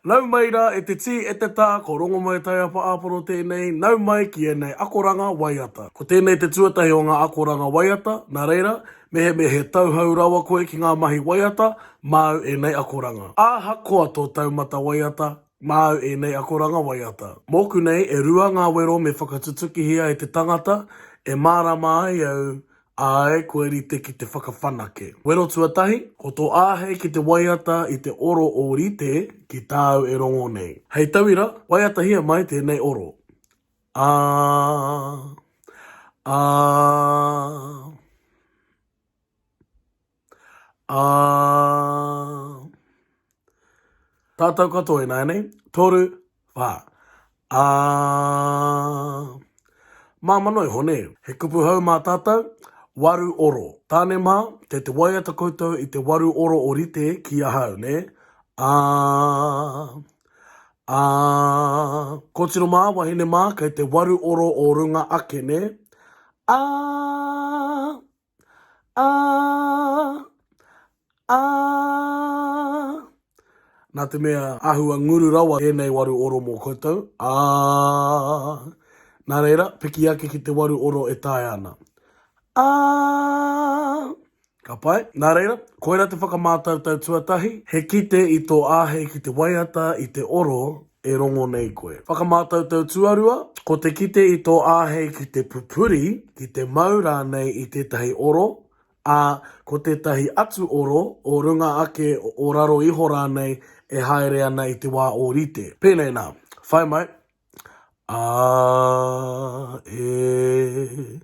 Nau mai rā e te tī, e te tā, ko Rongomai Taiapa Āporo tēnei, nau mai ki ēnei akoranga waiata. Ko tēnei te tuatahi o ngā akoranga waiata, nā reira, mehemea he tauhou rawa koe ki ngā mahi waiata, māu ēnei akoranga. Ahakoa tō taumata waiata, māu ēnei akoranga waiata. Mōku nei, e rua ngā wero me whakatutukihia e te tangata, e mārama ai au Āe, kua rite ki te whakawhanake. Wero tuatahi, ko tō āhei ki te waiata i te oro ōrite ki tāu e rongo nei. Hei tauira, waiatahia mai tēnei oro. A, a, a. Tātou katoa ināianei, toru, whā. Ā, māmā noa iho, nē? He kupu hou mā tātou, waru oro. Tāne mā, kei te waiata koutou i te waru oro orite ki ahau, nē? Ā, ā, kōtiro mā, wahine mā, kei te waru oro o runga ake, nē? Ā, ā, ā. Nā te mea, āhua nguru rawa ēnei waru oro mō koutou, ā, nā reira, piki ake ki te waru oro e taea ana. Ā! Ka pai. Nā reira, koirā te whakamātautau tuatahi, he kite i tō āhei ki te waiata i te oro e rongo nei koe. Whakamātautau tuarua, ko te kite i tō āhei ki te pupuri, ki te mau rānei i tētahi oro, ā, ko tētahi atu oro, o runga ake, o raro iho rānei, e haere ana i te wā ōrite. Pēnei nā, whai mai, A, E,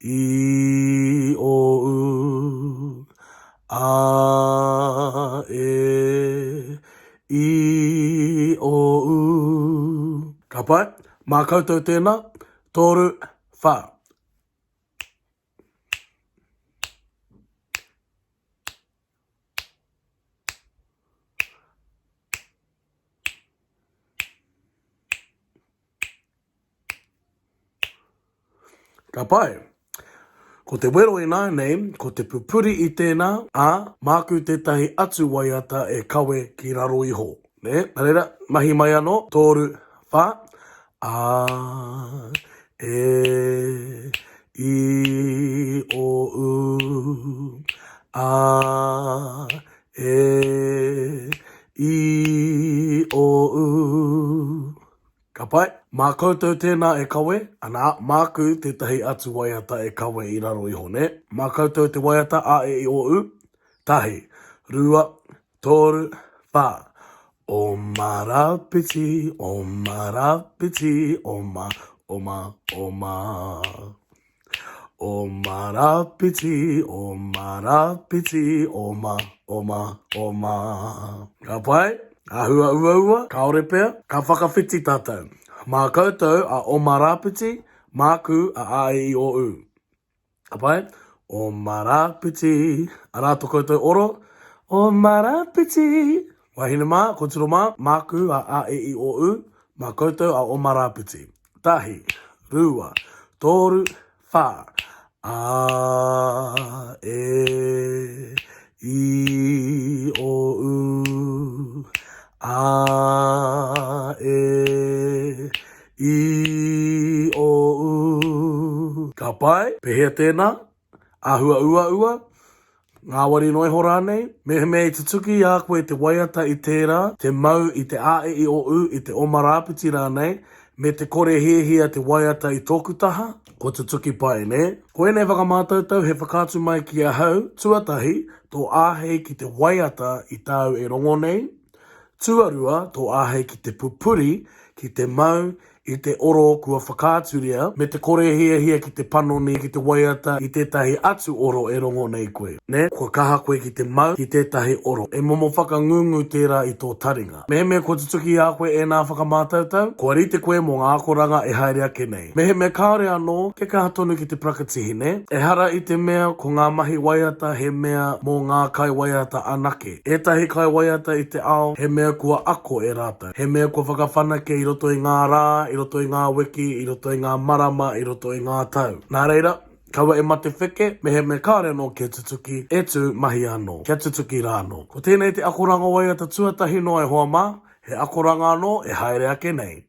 I, O, U, A, E, I, O, U. Ka pai? Mā koutou tēnā, toru, whā. Ka pai. Ko te wero ināianei, ko te pupuri i tēnā, ā, māku tētahi atu waiata e kawe ki raro iho. Nē? Nā reira, mahi mai anō, toru, whā. A, E, I, O, U, A, E, I, O, U. Ka pai. Mā koutou tēnā e kawe, anā, māku tētahi atu waiata e kawe i raro iho, nē? Mā koutou te waiata A, E, I, O, U. Tahi, rua, toru, whā. Oma rawhiti, oma rawhiti, oma, oma, oma. Oma rawhiti, oma rawhiti, oma, oma, oma. Ka pai? Āhua uaua? Kāore pea? Ka whakawhiti tātou. Mā koutou a Oma Rāpiti, māku a A E I O U. Ka pai? O Marapiti. Arā to koutou oro. O Marapiti. Wahine mā, kotiro mā, māku a A E I O U, mā koutou a O Marapiti. Tahi, rua, toru, whā. A, E, I, O, U. A, E, I, o, u. Ka pai? Pehea tēnā? Āhua uaua? Ngāwari noa iho rānei? Mehemea i tutuki i a koe te waiata i tērā, te mau i te a, e, i, o, u, i te oma rāpiti rānei, me te kore hiahia te waiata i tōku taha, kua tutuki pai, nē? Ko ēnei whakamātautau he whakaatu mai ki ahau, tuatahi, tō āhei ki te waiata i tāu e rongo nei, Tuarua, tō āhei ki te pupuri, ki te mau i te oro kua whakaaturia, me te kore hiahia ki te panoni, ki te waiata i tētahi atu oro e rongo nei koe. Nē? Kua kaha koe ki te mau ki tētahi oro. He momo whakangungu tērā i tō taringa. Mehemea kua tutuki i a koe ēnā whakamātautau, kua rite koe mō ngā akoranga e haere ake nei. Mehemea kāore anō, kia kaha tonu ki te parakatihi, nē? Ehara i te mea ko ngā mahi waiata he mea mō ngā kaiwaiata anake. Ētahi kaiwaiata i te ao, he mea kua ako e rātou. He mea kua whakawhanake i roto i ngā rā, i roto i ngā wiki, i roto i ngā marama, i roto i ngā tau. Nā reira, kaua e mate wheke, mehemea kāore anō kia tutuki, e tū, mahi anō. Kia tutuki rā anō. Ko tēnei te akoranga waiata tuatahi noa e hoa mā. He akoranga anō e haere ake nei.